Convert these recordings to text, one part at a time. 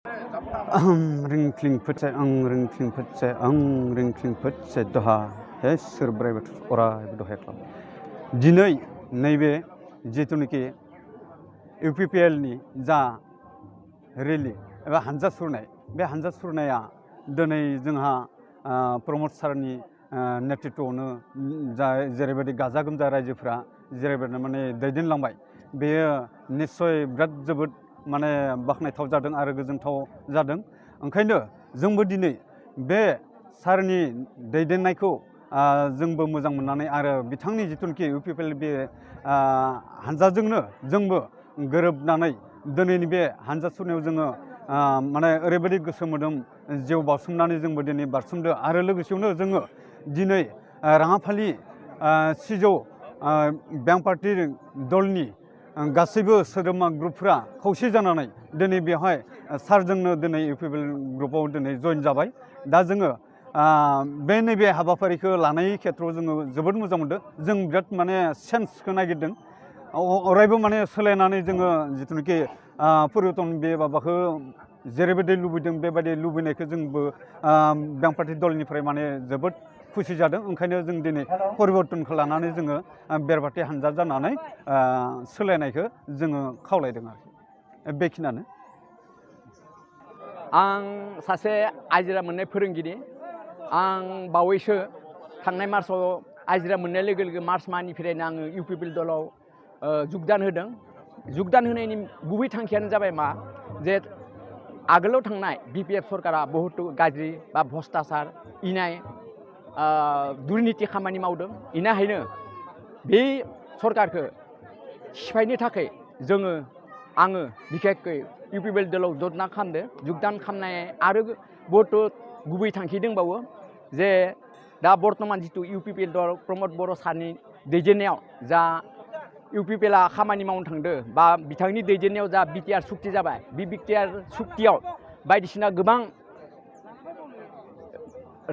रिंक्लिं फोथाय आं रिंक्लिं फोथाय आं रिंक्लिं फोथाय दहा हे सोर बोराइ बाथौ अरायबो दहाय खालाम दिनै नैबे जिथुनाखि UPPL नि जा रेलि एबा हानजा सुरनाय बे हानजा सुरनाया दिनै जोंहा प्रमद सारनि नेतृत्वआवनो जा जेरैबायदि गाजा गोमजा रायजोफ्रा जेरैबायदि माने दैदेनलांबाय बेयो निस्सय बिराद जोबोद माने बाख्नायथाव जादों आरो गोजोनथाव जादों ओंखायनो जोंबो दिनै बे सारनि दैदेननायखौ जोंबो मोजां मोननानै आरो बिथांनि जिथुनाखि UPPL बे हानजाजोंनो जोंबो गोरोबनानै दिनैनि बे हानजा सुरनायाव जोङो माने ओरैबायदि गोसो मोदोम जिउ बाउसोमनानै जोंबो दिनै बारसोमदों आरो लोगोसेयावनो जोङो दिनै राङाफालि सिजौ बेंक पार्टी दलनि गासैबो सोद्रोमा ग्रुपफ्रा खौसे जानानै दिनै बेवहाय सारजोंनो दिनै UPPL ग्रुपआव दिनै जइन जाबाय दा जोङो बे नैबे हाबाफारिखौ लानाय खेथ्रआव जोङो जोबोद मोजां मोनदों जों बिराद माने सेन्सखौ नागिरदों अरायबो माने सोलायनानै जोङो जिथुनाखि परिबर्तन बे माबाखौ जेरैबायदि लुबैदों बेबायदि लुबैनायखौ जोंबो बेंक पार्टी दलनिफ्राय माने जोबोद खुसि जादों ओंखायनो जों दिनै परिबर्तनखौ लानानै जोङो बेरबाथि हानजा जानानै सोलायनायखौ जोङो खावलायदों आरो बेखिनियानो आं सासे आजिरा मोननाय फोरोंगिरि आं बावैसो थांनाय मार्चआव आजिरा मोननाय लोगो लोगो मार्च माहनिफ्रायनो आङो UPPL दलाव जुगदान होदों जुगदान होनायनि गुबै थांखियानो जाबाय मा जे आगोलाव थांनाय BPF सरकारा बहुत गाज्रि बा भ्रष्टाचार इनाय दुर्नीति खामानि मावदों इनाहायनो बे सरकारखौ सिफायनो थाखाय आङो बिखेखै UPPL दलाव जुगदान खालामनाय आरो बहुत गुबै थांखि दंबावो जे दा बर्तमान जितु UPPL दल प्रमद बर' सारनि दैदेननायाव जा UPPLआ खामानि मावनो थांदों बा बिथांनि दैदेननायाव जा BTR सुक्ति जाबाय बे BTR सुक्तियाव बायदिसिना गोबां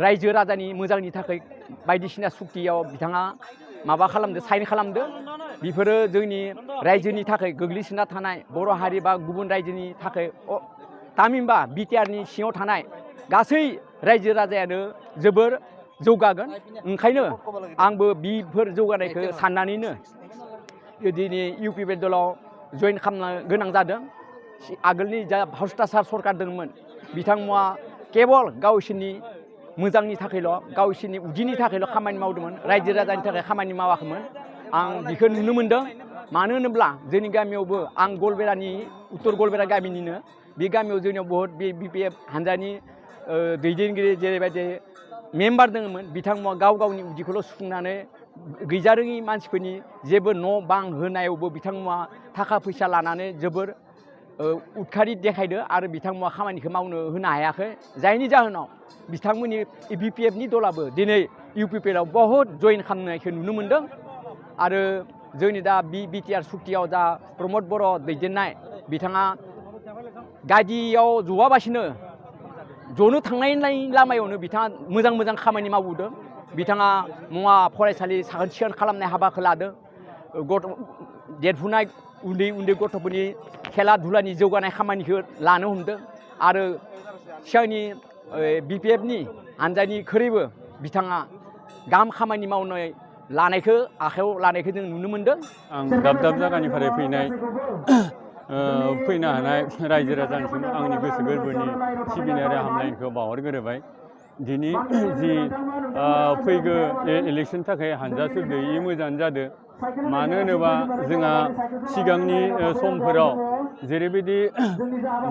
रायजो राजानि मोजांनि थाखाय बायदिसिना सुक्तियाव बिथाङा माबा खालामदो साइन खालामदो बेफोरो जोंनि रायजोनि थाखाय गोग्लैसोना थानाय बर' हारि बा गुबुन रायजोनि थाखाय थामहिनबा BTRनि सिङाव थानाय गासै रायजो राजायानो जोबोर जौगागोन ओंखायनो आंबो बेफोर जौगानायखौ साननानैनो दिनै UPPL दलाव जइन खालामनो गोनां जादों आगोलनि जा भ्रष्टाचार सरकार दंमोन बिथांमोना केवल गावसोरनि मोजांनि थाखायल' गावसोरनि उदैनि थाखायल' खामानि मावदोंमोन रायजो राजानि थाखाय खामानि मावाखैमोन आं बेखौ नुनो मोनदों मानो होनोब्ला जोंनि गामियावबो आं गलबेरानि उत्तर गलबेरा गामिनिनो बे गामियाव जोंनियाव बहुत बे BPF हानजानि दैदेनगिरि जेरैबायदि मेम्बार दङमोन बिथांमोना गाव गावनि उदैखौल' सुफुंनानै गैजारोङि मानसिफोरनि जेबो न' बां होनायावबो बिथांमोना थाखा फैसा लानानै जोबोर उदखारि देखायदो आरो बिथांमोना खामानिखौ मावनो होनो हायाखै जायनि जाहोनाव बिथांमोननि BPFनि दलाबो दिनै UPPLआव बहुत जइन खालामनायखौ नुनो मोनदों आरो जोंनि दा BTR सुक्तियाव जा प्रमद बर' दैदेननाय बिथाङा गादियाव जवाबासिनो जनो थांनाय लामायावनो बिथाङा मोजां खामानि मावबोदों बिथाङा मुवा फरायसालि साखोन सिखोन खालामनाय हाबाखौ लादों देरफुनाय उन्दै गथ'फोरनि खेला धुलानि जौगानाय खामानिखौ लानो हमदों आरो सिगांनि BPFनि हानजानिख्रुइबो बिथाङा गाहाम खामानि मावनाय आखायाव लानायखौ जों नुनो मोनदों आं दाब दाब जायगानिफ्राय फैनो हानाय रायजो राजानिसिम आंनि गोसो गोरबोनि सिबिनाय आरो हामलायनायखौ बावहरग्रोबाय दिनै जि फैगौ इलेक्सन थाखाय हानजा सुरदों मोजाङानो जादों मानो होनोबा जोंहा सिगांनि समफोराव जेरैबायदि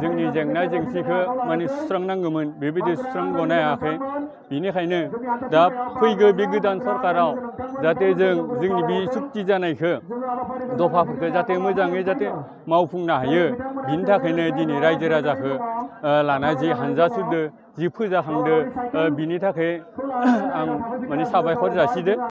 जोंनि जेंना जेंसिखौ माने सुस्रांनांगौमोन बेबायदि सुस्रांगनो हायाखै बेनिखायनो दा फैगौ बे गोदान सरकाराव जाहाथे जोंनि बे सुक्ति जानायखौ दफाफोरखौ जाहाथे मोजाङै जाहाथे मावफुंनो हायो बिनि थाखायनो दिनै रायजो राजाखौ लाना जि हानजा सुरदों जि फोजाखांदों बिनि थाखाय आं माने साबायखर जासिदों।